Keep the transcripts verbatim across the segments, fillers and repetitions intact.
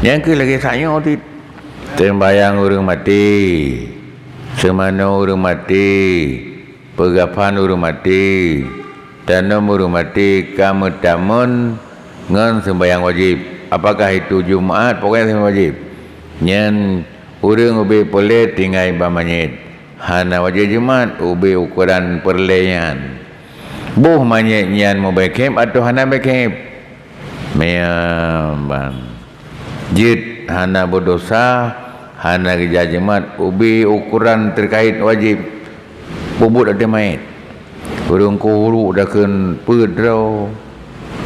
Nyang keuh lagée sak nyoe cit. Seumbahyang ureuëng maté, seumanoe ureuëng maté, peugafan ureuëng maté, tanom ureuëng maté ka meutamon ngon seumbahyang wajéb. Apakah itu Jumat? Pokoknya seumbahyang wajéb. Nyan ureuëng ubé peureulée tinggai bak manyét. Hana wajéb Jumat ubé ukoran peureulée nyan. Boh manyét nyan mubékheb atawa hana békheb? Meunyan ban. Jeuet hana beudesya, hana geujak Jumat, ubé ukoran teukait wajéb peubuet ateueh manyét. Ureuëng keuhuru dakheun peuet droe.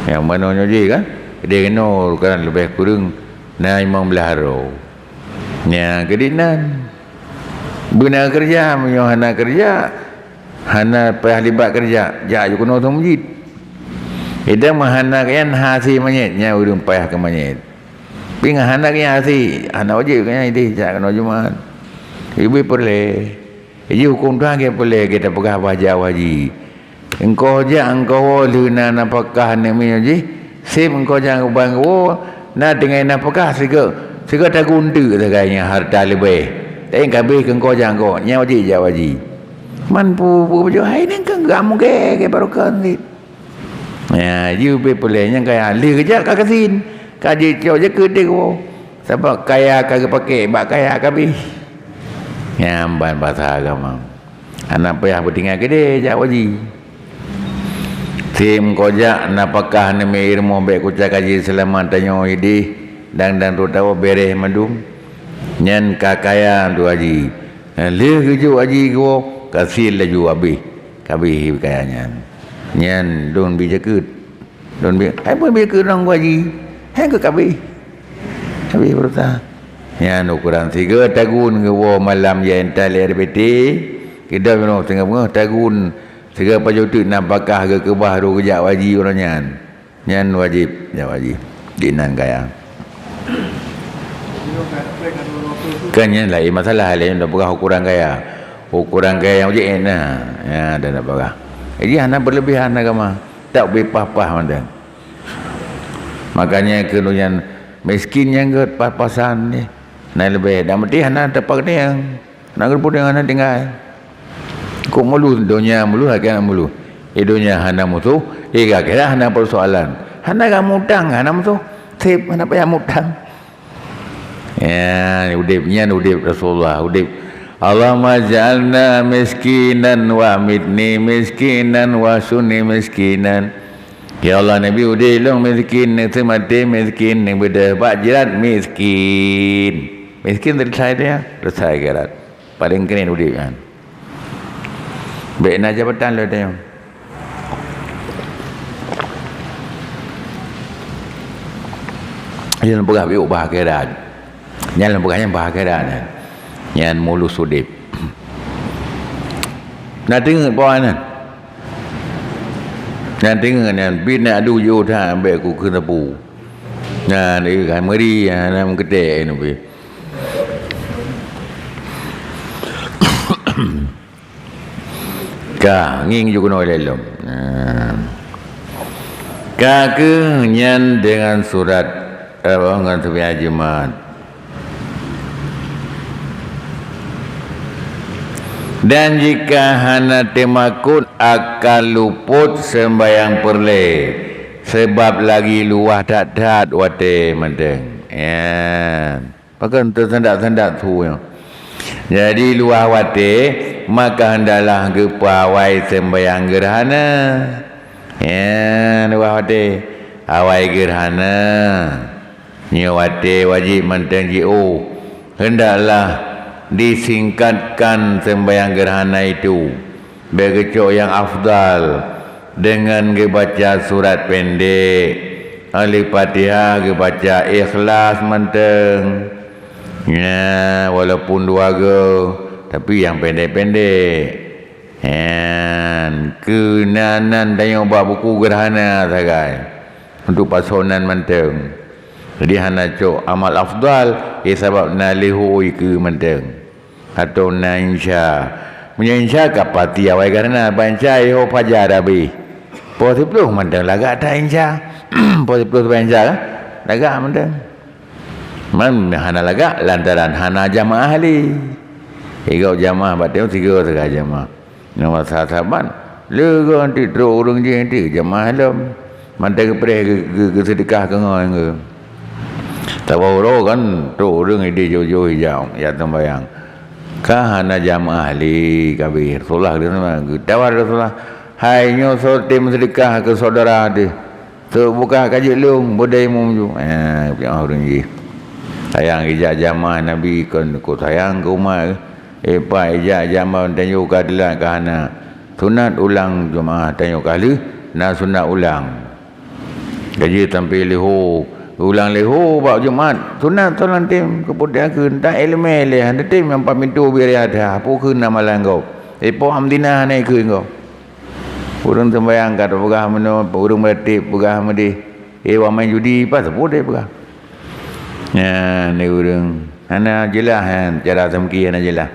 Nyang manoe nyoe jih kan? Deh keunoe kan leubeh kureueng na limong blaih droe. Nyang keudinan. Beuna keureuja, meunyoe hana keureuja, hana payah libat keureuja, jak ju keunoe teumujit. Idang meuhana keuyan hase manyét, nyan ureuëng payah keu manyét. Pinga hana keuyan hase, hana wajéb keuyan ideh jak keunoe Jumat. Ibu peureulée. Iji huköm Tuhan keu peureulée kita peugah bah jak haji. Engkau jak engkau woe lheueh na nafakah aneuk miet jih, seb engkau jak uban geuwoe na tinggai nafakah sigoe, sigoe tagun teuk sagai nyan hareuta leubeh. Tapi kabeh keu engkau jak engkau, nyan wajéb jak haji. Man pu-, pu-, pujoe hai nyan keu gam gée, gée barokon cit. Ya, jih ubé peureulée nyang kaya lheueh geujak ka gasien, ka jicok jakeuet di geuwoe. Sabab kaya ka geupakée bak kaya kabeh. Nyan ban basa agama. Hana payah beutinggai keudeh jak haji. Seb keu jak nafakah aneuk miet rumoh bék kucak haji seulama tanyoe ideh, dan, dan terutama bereh mandum. Nyan ka kaya tu haji. Lheueh geujok haji geuwoe, gasien laju habéh. Kabéh kaya nyan. Nyan lôn bi jakeuet. Lôn bi, hai pun bi jakeuet ngon haji. Hai keu kabéh. Habéh beureuta. Nyan ukoran sigoe tagun geuwoe malam ya entat lé R B T. Keudroe meunyoe singoh beungoh tagun sigoe pajoh teuk nafakah geukeubah rôh geujak haji uroe nyan. Nyan wajéb, nyan wajéb. Dinan kaya. Kan nyan laén masalah, laén dah peugah ukoran kaya. Ukoran kaya nyang wajéb na. Ya, dah nak peugah. Jadi hana berlebihan agama. Tak boleh pah-pah mantong. Makanya keu nyan miskin nyang geupat pasan ni. Na leubeh dak meuti hana teupakdeng. Na geupudeng hana tinggai. Kok mulus donya mulus akhirat mulus. Di donya hana musoh, di akhirat hana persoalan. Hana gam utang, hana musoh. Seb hana payah mutang. Ya, udeb nyan udeb Rasulullah, udeb. Allahumma ja'alna miskinan wa amitni miskinan wa sunni miskinan. Ya Allah, Nabi udeb lôn miskin, neuseumaté miskin, neubeudôh bak jrat miskin. Miskin teureusai dia, teureusai akhirat. Paléng keren udeb nyan. Bék na jabatan lé tanyoe. Nyan peugah biuk bah akhirat. Nyan lôn peugah nyan bah akhirat nyan. Nyan mulus udeb. Na teungeut poh nyan. Nyan teungeut nyan bit na adu jiôh that bék ku keuneupeu. Nyan, eh, hai meuri, hana meukeudeh nyan pih. Ka, ngieng ju keunoe lé lom. Nah. Ka keuh nyan deungon surat, eh, ngon seumbahyang Jumat. Dan jika hana teumakot akan lupot seumbahyang peureulée, sabab lagi luwah that-that watée mantong. Nyan. Pakon teusandak-sandak su nyoe. Jadi luwah watée, maka hendaklah geupeuawai seumbahyang geurhana. Ya, luwah watée, awai geurhana. Nyoe watée wajéb mantong jiôh. Hendaklah disingkatkan seumbahyang geurhana itu. Bék geucok nyang afdal deungon geubaca surat pendek. Alif Fatihah geubaca ikhlas mantong. Nya, walaupun dua go, tapi nyang pendek-pendek. Nyan, keunan tanyoe bak buku geurhana sagai. Untuk pasoe nan mantong. Jadi hana cok amal afdal, eh, sabab na lihôi keu mantong. Atau na insya. Meunyoe insya ka pasti awai karena bak insya yoh fajar habéh. Poh siplôh mantong lagak that insya. Poh siplôh saban insya kan? Lagak mantong. Man hana lagak lantaran hana jamaah lé. Igob jamaah bak teuh tiga teuka jamaah. Nyoe masa saban, leuga nanti trok ureuëng jih nanti jamaah lom. Mantong geupreh geu-, geu-, geuseudeukah keungoe geu. Saboh uroe kan trok ureuëng idéh joh-joh ijak, jak teumbayang. Ka hana jamaah lé kabeh. Rasulullah geutawar Rasulullah, "Hai nyoe soe tem seudeukah keu syedara teuh?" Teuk buka kajeuet lôn, beudai mum ju. Eh, piah ureuëng jih. Sayang ijak jamaah Nabi kon ku sayang keu umat. Eh, pat ijak jamaah tanyoe ka teulat ka hana. Sunat ulang jamaah tanyoe ka lheueh, na sunat ulang. Gaji sampai leuho, ulang leuho bak Jumat. Sunat soe lantem keupeuteukeun, tak iéleumé lé, hana tem nyang pamito biar ada. Apa kheun na malang gob? Eh, po Hamdina hana ikheun gob. Ureuëng sembahyang ka tapeugah meunoe, ureuëng meuratéb peugah meudeh, "Eh, wamai judi," pas seupôt deh peugah. Nyan, ni ureuëng hana jeulaih, nyan, cara seumiki hana jeulaih.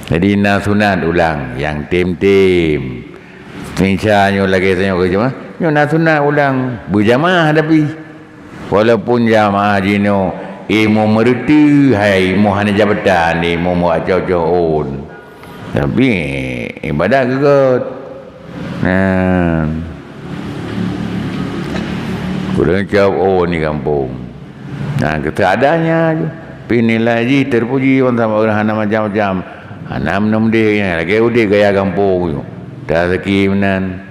Jadi, na sunat ulang nyang tem-tem. Insya nyoe lagée tanyoe keu jamaah, nyoe na sunat ulang beujamaah tapi. Walaupun jamaah jinoe ilmu meureuti, hai ilmu hana jabatan, ilmu meuacok-cok ôn. Tapi ibadat geugot. Nah. Kurang cok ôn di kampung. Nah, keuadanya je. Tapi nilai jih terpuji, orang sama orang hana macam-macam. Hana meunang meudeh, lagée udeb gaya kampung tu. Dah rezeki meunan.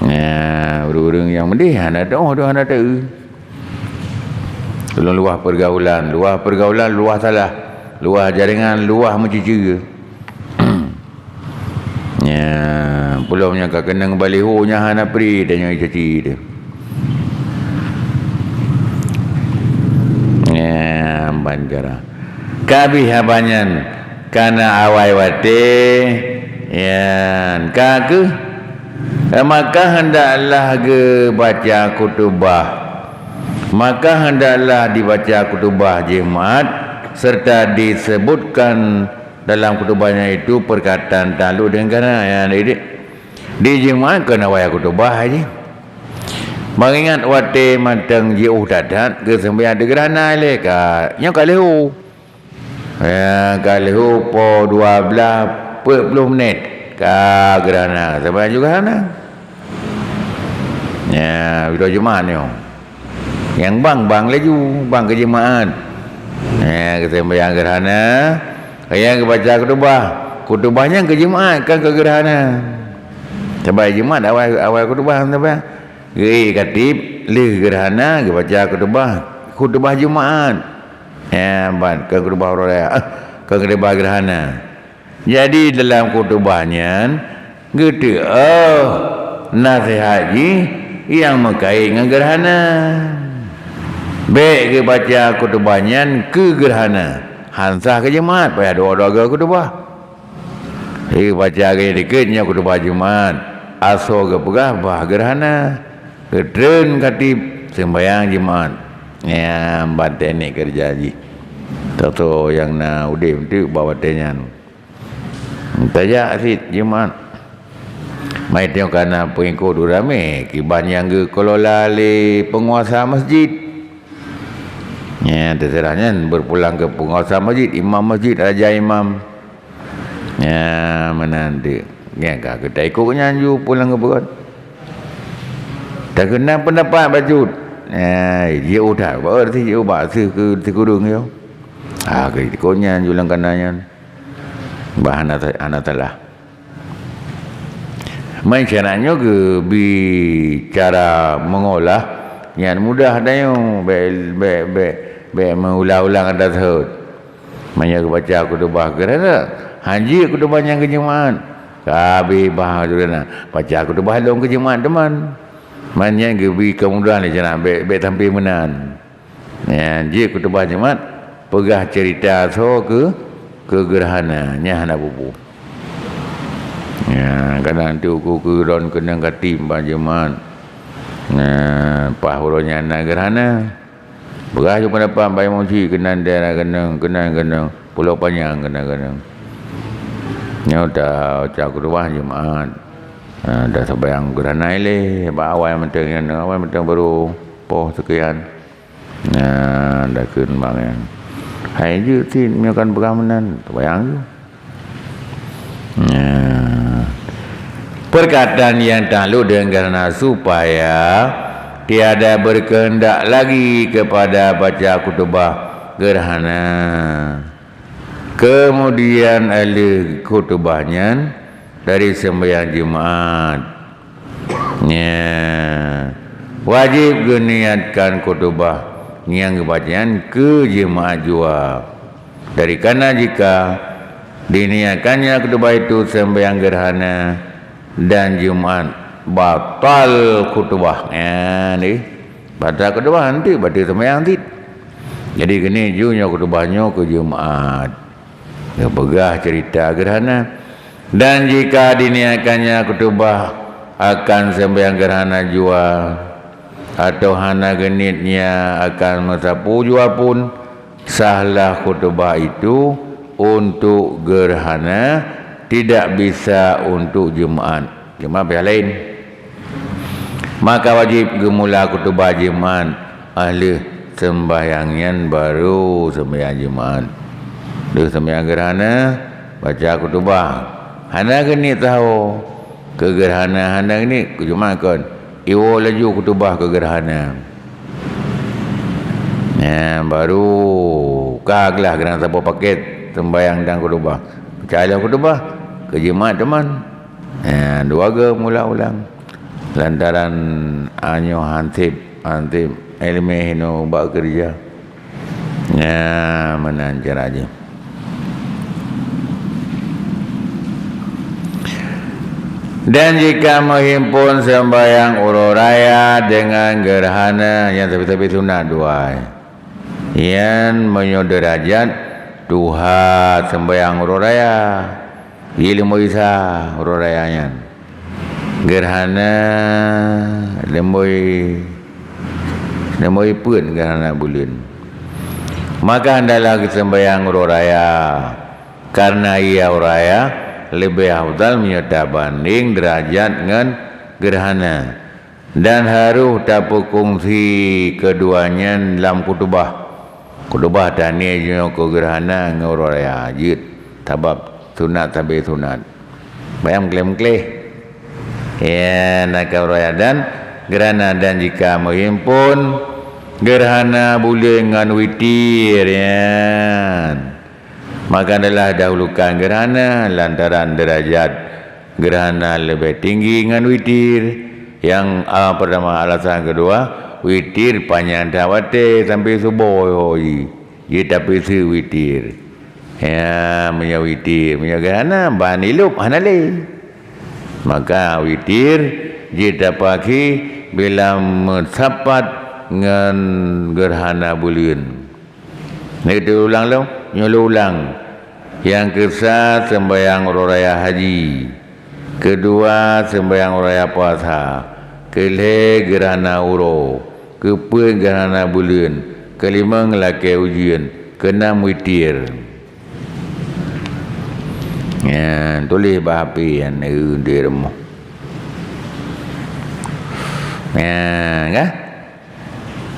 Ya, ureuëng-ureuëng nyang meudeh hana teuoh, hana teu. Ulôn luwah pergaulan, luwah pergaulan, luwah salah, luwah jaringan, luwah meuciceu. Ya, peulom nyang ka keunong baliho nyang hana pri dan nyang caci tu. Ya, ban cara. Ka bih haba nyan, kana awai watée, yan, ka keuh. Maka hendaklah geubaca khutubah. Maka hendaklah dibaca khutubah Jumat serta disebutkan dalam khutubah nyan itu perkataan takluk dengan kana. Ya, jadi, di Jumat keuneuk baca khutubah jih. Meungingat watée mantong jiôh that-that, geuseumbahyang di geurhana ilée ka, nyoe ka leuho. Ya, ka leuho po dua blaih peuet ploh menit ka geurhana, seumbahyang juga hana. Ya, uroe Jumat nyoe. Nyang bang, bang laju, bang keu Jumat. Ya, geuseumbahyang geurhana, nyang geubaca khutubah. Khutubah nyan keu Jumat, kan keu geurhana. Sabab Jumat awai, awai khutubah, sabab Geuék khatib lheueh geurhana geubaca khutubah, khutubah Jumat. Eh, ban keu khutubah uroe raya, eh, keu khutubah geurhana. Jadi dalam khutubah nyan geuteuôh naseuhat jih nyang meukait ngon geurhana. Bék geubaca khutubah nyan keu geurhana, han sah keu Jumat, payah dua-dua goe khutubah. Geubaca geuh dikeue nyoe khutubah Jumat, asoe geupeugah bah geurhana, geutreun khatib seumbahyang Jumat. Nyan ban teknik keureuja jih. Soe-soe nyang na udeb teuk bak watée nyan. Tajak cit Jumat. Mai tanyoe ka na peungikot ureuëng ramé, kiban nyang geukelola lé peunguasa masjid. Nyan, teuseurah nyan beupulang keu peunguasa masjid, imam masjid, raja imam. Nyan, meunan teuk. Nyan ka geuta ikot nyan ju pulang keu peugöt. Takheun na peundapat bacut. Nyan, jiôh that, bak reutih jiôh bak seuh keu sikureueng nyoe. Ha, keu ikot nyan ju lam kana nyan. Bah hana, hana salah. Meucara nyoe geubi cara meungolah nyang mudah tanyoe, bék, bék, bék, bék meuulang-ulang ata seuôt. Meunyoe geubaca khutubah geurhana, hanjeuet khutubah nyang keu Jumat. Ka habéh bah geurhana, baca khutubah lom keu Jumat teuma. Meunyoe geubi keumudahan lé cara bék, bék sampoe meunan. Nyan, jeuet khutubah Jumat, peugah ceurita soe keu, keu geurhana, nyan hana peue-peue. Nyan, kadang tu ku keu droen keunong khatib ban Jumat. Nyan, paih uroe nyan na geurhana. Peugah ju peundapat ban imum cit keunan daerah keunong, keunan keunong, Pulo Panyang keunan keunong. Nyoe ta, ta khutubah Jumat. Ha, ta seumayang geurhana ilée, bak awai mantong nyan, awai mantong barô poh seukian. Nah, dakheun bang nyan. Hai jeuet cit meunyoe kan peugah meunan, teubayang ju. Nah. Perkataan yang takluk dengan gerhana supaya tiada berkehendak lagi kepada baca khutbah gerhana. Kemudian, lheueh khutbah nyan dari sembahyang Jumaat. Nya, wajib geuniatkan khutbah nyang geubaca nyan keu Jumaat jua. Dari kana jika diniatkannya khutbah itu sembahyang gerhana dan Jumaat, batal khutbah. Nya, ni. Batal khutbah nanti, batal sembahyang cit. Jadi, keuneuk ju nyoe khutbah nyoe keu Jumaat. Geupeugah cerita gerhana. Dan jika diniatkannya khutbah akan sembahyang gerhana jua, atau hana geuniatnya akan meusapeue jua pun, sahlah khutbah itu untuk gerhana, tidak bisa untuk Jumaat. Jumaat payah laén. Maka wajib geumula khutbah Jumaat, lheueh sembahyang nyan baru sembahyang Jumaat. Lheueh sembahyang gerhana, baca khutbah. Hana geuniet saho keu gerhana, hana geuniet keu Jumaat kon. Iwoe laju khutbah keu gerhana. Nyan baru ka glah gerhana saboh paket sembahyang dan khutbah. Baca lheueh khutbah, keu Jumaat teuma. Nyan dua geumula ulang. Lantaran nyoe hanseb, hanseb ileumèe hinoe bak keureuja. Nyan meunan cara jih. Dan jika meuhimpon sembahyang uroe raya dengan gerhana, nyan sabe-sabe sunat dua. Nyan meunyoe deurajat tuha sembahyang uroe raya, jih leumo Isa uroe raya nyan. Gerhana leumoi, leumoi peuet gerhana buleuen. Maka hendaklah geuseumbahyang uroe raya, kareuna iya uroe raya leubeh afdal meunyoe tabandeng deurajat ngon gerhana. Dan harôh tapeukongsi keudua nyan lam khutubah. Khutubah tanyoe jinoe keu gerhana ngon uroe raya jeuet, sabab sunat sabe sunat. Bayang meukleh-meukleh. Ya, na ka uroe raya dan gerhana, dan jika meuhimpon gerhana buleuen ngon witir, nyan. Maka adalah dahulukan gerhana lantaran derajat gerhana leubeh tinggi ngon witir. Nyang, a, pertama alasan, keudua, witir panyang that watèe sampoe suboh jih, jeuet tapeuseuek witir. Ya, meunyoe witir, meunyoe gerhana ban ilop hana lé. Maka witir jeuet tapeuakhé bila meusapat ngon gerhana buleuen. Nyoe teuulang lom, nyoe lôn ulang. Nyang keusa, seumbahyang uroe raya haji. Keudua, seumbahyang uroe raya puasa. Keulhèe, gerhana uroe. Keupeuet, gerhana buleuen. Keulimong, lakèe ujeuen. Keunam, witir. Nyan, tuléh bak H P nyan, eu, di rumoh. Nyan, kan?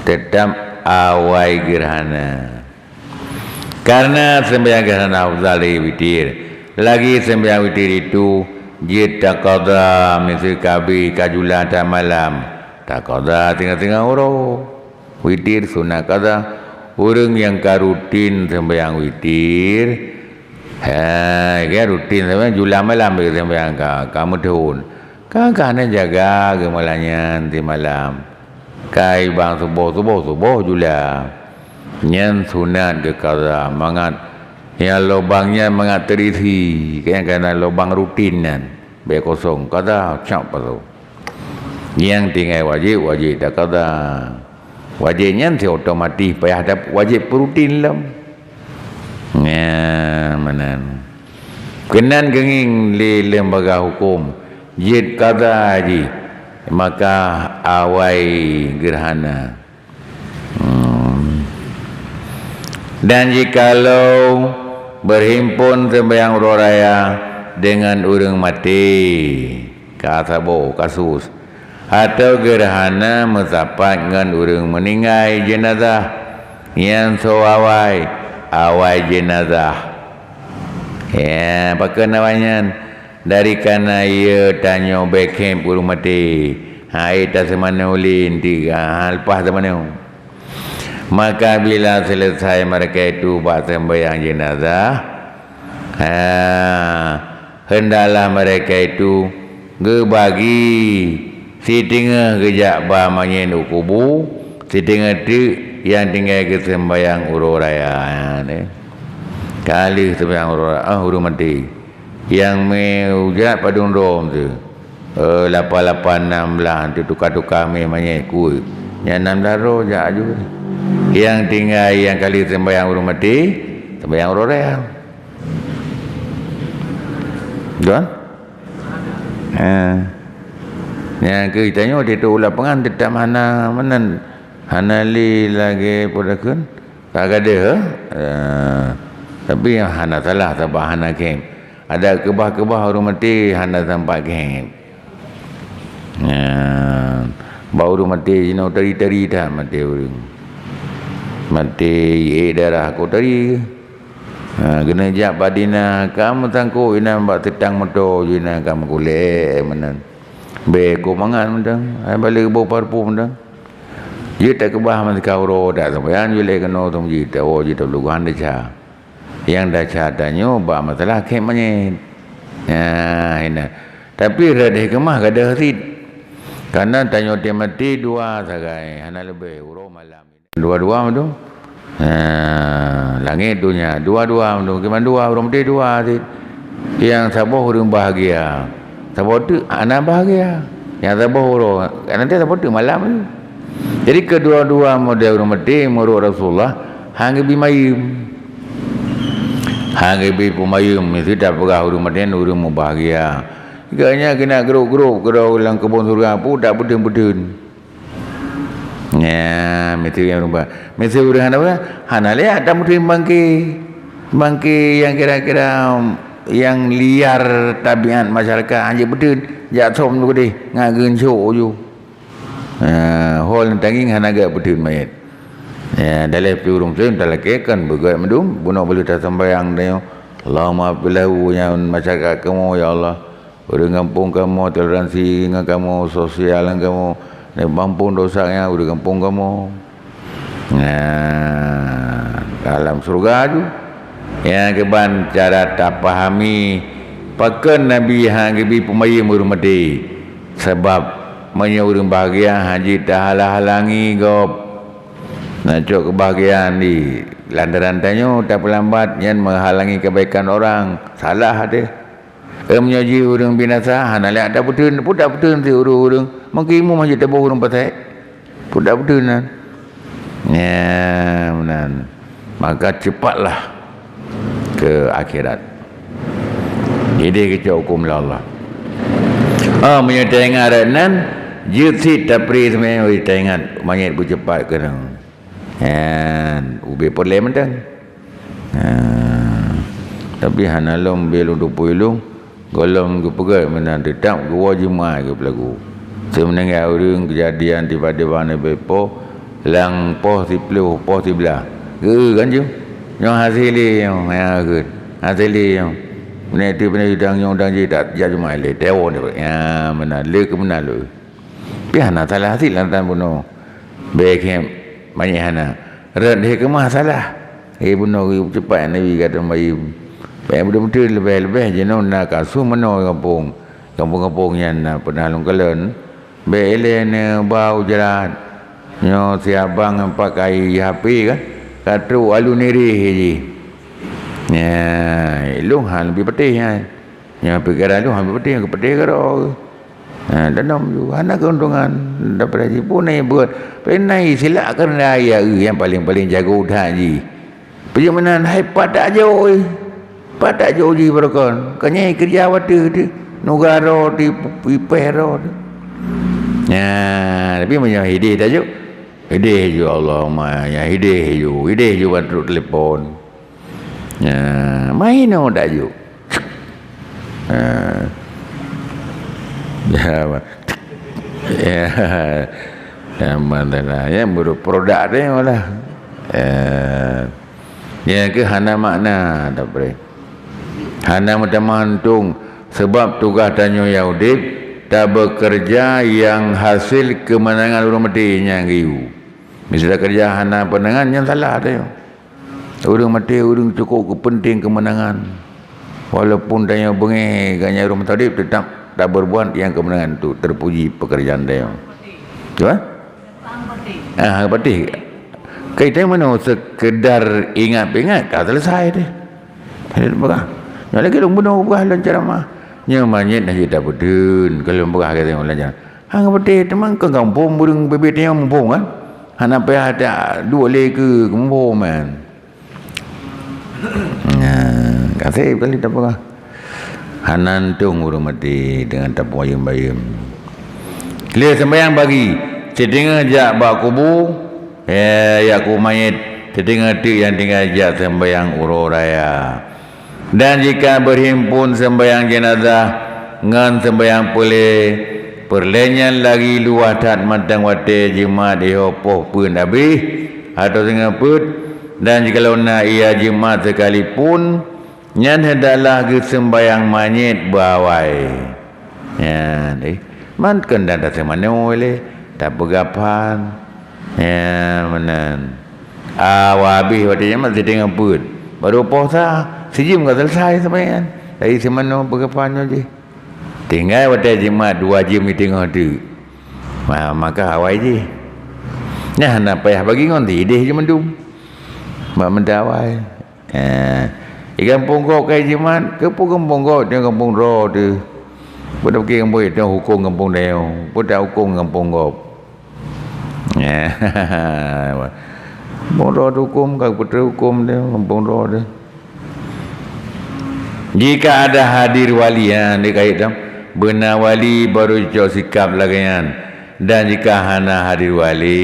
Teutap awai gerhana. Karena sembahyang gerhana afdal dari witir. Lagi sembahyang witir itu jeuet taqadha, miseue ka abéh ka jula that malam, taqadha singoh-singoh uroe. Witir sunat qadha. Ureuëng nyang ka rutin sembahyang witir, hai, ka rutin sembahyang jula malam, bèk sembahyang ka, ka meuthon. Ka, ka hana jaga geumalam nyan simalam. Kai bang suboh, suboh, suboh jula. Nyan sunat geukaza mangat nyang lobang nyan mangat teurisi, keu nyang kana lobang rutin nyan. Bèk kosong, kaza cap pasoe. Nyang tinggai wajéb, wajéb takaza. Wajéb nyan si otomatis payah dap-, wajéb peurutin lom. Nyan meunan. Keunan geungieng lé lembaga huköm jeuet kaza jih, maka awai geurhana. Hmm. Dan jikalau berhimpun sembahyang uroe raya dengan ureuëng maté, ka saboh kasus, Atau geureuna meusapat ngon ureuëng meuninggai, jeunazah, nyang soe awai, awai jeunazah. Ya, pakon awai nyan? Dari kana yue tanyoe békhép ureuëng maté, hai taseumanoe ulin tiga, ha, leupah seumanoe. Maka bila selesai mereka itu bak sembahyang jenazah, ha, hendaklah mereka itu geubagi, siteungoh geujak ba manyét u kubu, siteungoh teuk nyang tinggai geuseumbahyang uroe raya. Ha, deh. Ka lheueh seumbahyang uroe raya, ah, ureuëng maté. Nyang mé ujat padum droe tu. Eh, lapan lapan nam blah tu tuka-tuka mé manyét kueh. Nyang nam blah droe jak aju. Nyang tinggai nyang ka lheueh seumbahyang ureuëng maté, seumbahyang uroe raya. Kan? Ha. Nyang keu tanyoe di tu lapangan teutap hana meunan, hana lé lagée peue takheun. Ka gadeuh, eh? Eh, tapi hana salah sabab hana khém. Adak keubah-keubah ureuëng maté hana sampat khém. Nyan, bak ureuëng maté jinoe tari-tari that maté ureuëng. Maté iék darah kok tari. Ha, keuneuk jak bak dina, ka meusangkot inan bak teutang moto jih inan ka meukulée meunan. Bée kok mangat mantong, hai balek boh parfum mantong. Jeuet takeubah meusikau uroe dak sampoe nyan jeuet lé keunoe teuh meujieb tawoe jeuet tabloe geuhan desya. Nyang desya tanyoe bak masalah khém manyét. Nyan, hina. Tapi rot hikmah gadôh cit. Kareuna tanyoe teuh maté dua sagai, hana leubeh, uroe malam. Dua-dua meudu. Ha, langét donya, dua-dua meudu. Kiban dua, ureuëng maté dua cit. Nyang saboh ureuëng bahagia. Saboh teuk hana bahagia. Nyang saboh uroe, nanti saboh teuk malam tu. Jadi keudua-dua model ureuëng maté meunurot Rasulullah, han geubi mayeuem. Han geubi peumayeuem, meusti tapeugah ureuëng maté nyan ureuëng meubahagia. Gobnyan keuneuk grob-grob keudroe lam keubon syeuruga, peue dak peutheun-peutheun. Nyan, miseue nyang rubah. Miseue ureuëng hana, hana lé tameuteun bangke. Bangke nyang kira-kira nyang liar tabiat masyarakat, hana jipeuteun, jak som tu keudeh, ngat geunsok ju. Ha, hol tangieng hana gak peuteun manyét. Ya, daleh pi ureuëng muslim talakée kan beugét meudum, bunoe boleh tasambayang tanyoe. Allahumma ighfir lahu, nyan masyarakat kamoe, ya Allah. Ureuëng gampông kamoe toleransi ngon kamoe, sosial ngon kamoe, dan mampun dosa nyan ureuëng gampông kamoe. Nah, dalam syurga tu. Nyang keuban cara tapahami pakon Nabi han geubi peumayeuem ureuëng maté. Sabab meunyoe ureuëng bahagia han jeuet tahalang-halangi gob. Na cok keubahgiaan di lantaran tanyoe tapeulambat nyan meuhalangi keubaikan orang, salah deh. Em nyoe jih ureuëng binasa, hana lé ata peuteun, peue dak peuteun si ureuëng-ureuëng. Mungkin imeum hana taboh ureuëng pasék. Peue dak peuteun nan. Nyan meunan. Maka cepatlah ke akhirat. Jadi keucok huköm lé Allah. Oh, meunyoe taingat rot nan, jeuet cit tapri seumé taingat manyét beucepat keunong. Nyan, ubé peureulée mantong. Ha. Tapi hana lom ubé lôn tupui lôn, gohlom geupeugét meunan teutap geuwoe jeumaáh geupeulagu. Seumeuninggai ureuëng keujadian tiba-tiba neubée poh, lam poh siplôh, poh siblaih. Geu kan ju? Nyoe hasé lé nyoe, ya, geu. Hasé lé nyoe. Meunan teuk peunan udang nyoe udang jih dak jak jeumaáh lé. Teuwoe ni, ya, meunan. Lé keu meunan lé. Pih hana salah cit lantaran bunoe. Bék khém manyét hana. Rot hikmah salah. Eh, bunoe geucepat Nabi kata mayeuem. Bék beutôi-beutôi leubeh-leubeh jinoe na kasus meunoe gampông. Gampông-gampông nyan na peunah lôn kalon. Bék ilée neuba u jrat. Nyoe si abang pakai H P kan. Ka trok alu nireh jih. Nya, ilong han leubeh peuteh nyan. Nyang pikiran tu hana peuting, peuting keudroe. Ha, danam ju, hana keuntungan daripada jih. Pun na buet, pih na silak keureuna ya, nyang paléng-paléng jago that jih. Peue meunan hai pat tajok, eh. Pat tajok jih barokon. Kanyai keureuja watèe teuh, nuga droe teuh, ipèh droe teuh. Nya, tapi meunyoe hideh tajok, hideh ju Allahumma, nya hideh ju, hideh ju ban trok telepon. Nya, main oh dak ju. Ha. Ya, ma-, Ya, ya, mantalah. Ya, baru produk dia malah. Ya. Ya, ke hana makna, tak boleh. Hana meutamah untông, sabab tugaih tanyoe nyang udeb, tabeukeureuja nyang hasil keumeunangan ureuëng maté nyang geuyue. Miseue takeureuja hana peunangan, nyan salah tanyoe. Ureuëng maté, ureuëng cukôp keu peunténg keumeunangan. Walaupun tanyoe beungéh ganya ureuëng meuteudeb, teutap tabeurbuat nyang keumeunangan tu, teupuji peukeurajaan tanyoe. Tu, eh? Ah, patéh. Kai tanyoe meunoe seukeudar ingat-ingat ka selesai teuh. Jadi, peugah. Nyoe lagèe lôn bunoe peugah lôn ceramah. Nyoe manyét hana jeuet tapeutheun, ka lôn peugah keu tanyoe lôn ceramah. Hana patéh, teuma kon gampông, ureuëng bibit nyoe muphom kan? Hana payah ta duek lé keu muphom kan? Nah, ka sép kali tapeugah. Hana untông ureuëng maté deungon tapeubayeuem-bayeuem. Lheueh seumbahyang pagi, siteungoh jak bak kubu, eh, jak kubu manyét, siteungoh teuk nyang tinggai jak seumbahyang uroe raya. Dan jika beuhimpun seumbahyang jeunazah ngon seumbahyang peureulée, peureulée nyan lagi luwah that mantong watée jeumat ihoe poh peuet habéh, atau singoh peuet, dan jikalau na ia jeumat sekalipun, nyan hendaklah geuseumbahyang manyét beuawai. Nyan, eh, man keunan taseumanoe lé, tapeugah phan. Ya, meunan. Awai habéh watée nyan masih tinggai peuet. Baru poh sa, sijeuem ka selesai seumbahyang. Dari seumanoe peugah phan nyoe jih. Tinggai watée jeumat dua jeuem di teungoh teuk. Ma-, maka awai jih. Nyan hana payah bagi ngon sideh jeuem mandum. Bak meuda awai. Eh, di gampông gob kai jeumat, keupeue gampông gob, nyoe gampông droe teuh. Peue tapike gampông, nyoe hukôm gampông tanyoe. Peue ta hukôm gampông gob. Eh, gampông droe teuh hukôm, ka peuteuhukôm teuh, gampông droe teuh. Jika ada hadir wali, ha, di kayèe tam, beuna wali baru cocok sikap lagèe nyan. Dan jika hana hadir wali,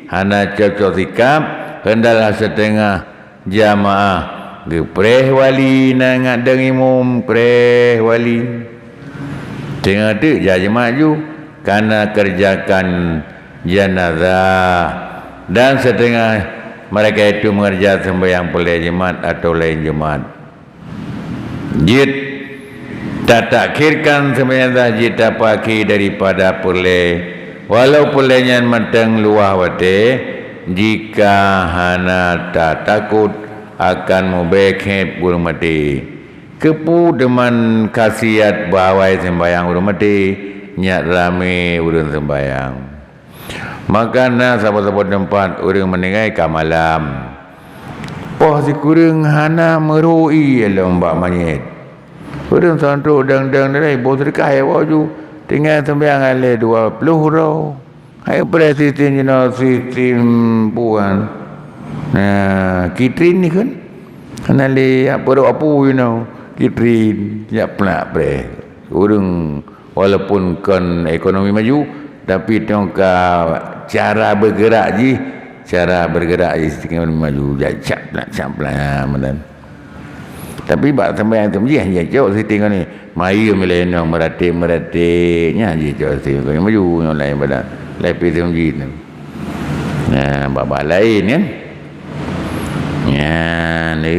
hana cocok sikap, hendaklah siteungoh jamaah geupreh wali, na ngat deungon imum preh wali. Teungoh teuk jak jeumat ju, kana keureujakan jeunazah, dan siteungoh meureka itu meungeureuja seumbahyang peureulée jeumat atau laén jeumat. Jeuet tatakhirkan seumbahyang jeunazah jeuet tapeuakhé daripada peureulée, walau peureulée nyan mantong luwah watée, jika hana tatakot akan mubeuet ureuëng maté. Keupeue teuma khasiat beuawai seumbahyang ureuëng maté, nyak ramé ureuëng seumbahyang. Maka na saboh-saboh teumpat ureuëng meuninggai ka malam. Poh sikureueng hana meurui lom bak manyét. Ureuëng santrok dang-dang nilai boh seudeukah ya bak ju. Tinggai seumbahyang aleh dua ploh uroe. Hai preh sistem jinoe sistem puan. Nah, kitrin ni kan. Hana lé yak peurok apu jinoe. Kitrin, yak plak preh. Ureuëng Walaupun kon ekonomi maju, tapi tong ka cara bergerak jih, cara bergerak jih sistem ekonomi maju, jak cap nak cap lah, ha, meunan. Tapi bak sampai yang teumjih, jih cok sistem ni, mayuem lé nong meratik-meratik, nya jih cok sistem ekonomi maju, yang lain pada lain pi teumjih tu. Nah, bak-bak lain kan. Nya ni.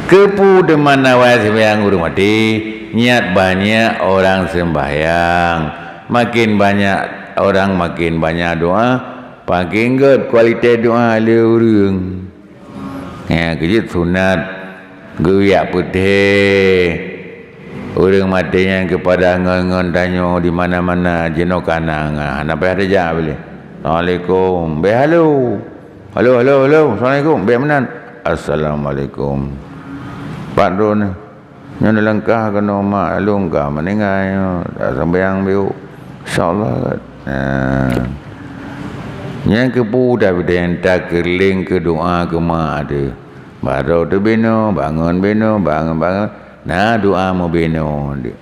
Keupeue teuma awai seumbahyang ureuëng maté, nyak banyak orang seumbahyang. Makin banyak orang, makin banyak doa, makin gét kualitas doa lé ureuëng. Ya, keujeuet sunat, geuyak peutéh. Ureuëng maté nyan keupada ngon-ngon tanyoe di mana-mana, jinoe kana, hana payah tajak boleh. Assalamualaikum. Beh halo. Halo, halo, halo. Assalamualaikum. Beh meunan. Assalamualaikum. Pat droeneuh. Nyoe neulangkah keunoe mak lôn ka meuninggai nyoe. Dak sambayang biuk. Insyaallah. Nah. Nyang keupeue dak bidang takeureuléng keu doa keu mak teuh. Baroe teubinoe, bangon binoe, bangon, bangon. Na doa meubinoe.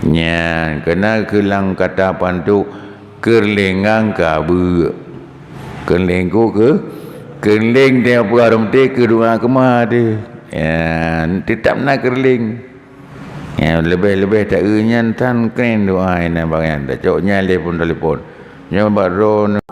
Nyan, keunan keu lam kata pantok, keureuléng ngon ka beuk. Keureuléng ku keu, keureuléng teuh peugah rhom teuh keu doa keu ma teuh. Ya, teutap na keureuléng. Ya, leubeh-leubeh taeu nyan tan kren doa inan barang nyan. Tacok nyan lé pun telepon. Nyoe bak droeneuh